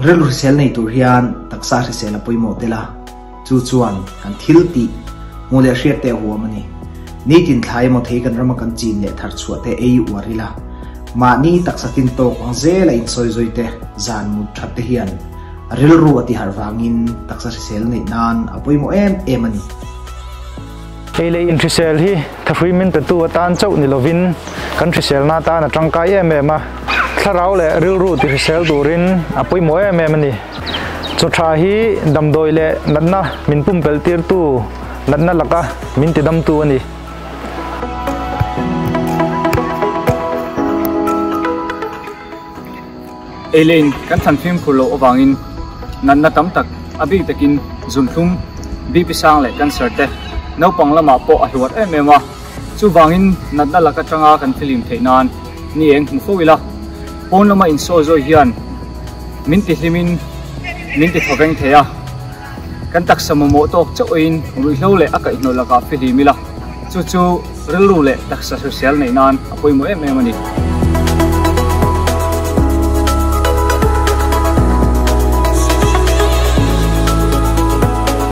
Rilru hrisel nei tur hian taksa hrisel a pawimawh tel a, chu chuan kan thil tih, hmuh leh hriat te a huam a ni. Nitin thlai emaw thei kan rama kan chin leh thar chhuah te ei uar ila, mahni taksa tin tawk ang zela insawi zui te, zan mut that te hian rilru a tiharh vangin taksa hrisel neih nan a pawimawh em em a ni. Ei leh inhrisel hi thahrui min petu atan chauh ni lovin kan hriselna atan a tangkai em em a, thlarau leh rilru tihrisel turin a pawimawh em em a ni. Chaw tha hi damdawi leh natna min pumpelh tirtu natna laka min tidamtu a ni. Ei leh in kan thlan fimkhur loh avangin natna tam tak a bik takin zunthlum, BP sang leh cancer te naupang lamah pawh a hluar em em a. Chuvangin natna lak atanga kan filim theih nan ni eng hmu fo ila, pawn lama insawi zawi hian min ti hlimin min ti thawveng thei a. Kan taksa mamawh tawk chauhin ruihhlo leh a kaihhnawh lakah fihlim ila, chu chu rilru leh taksa hrisel neih nan a pawimawh em em a ni.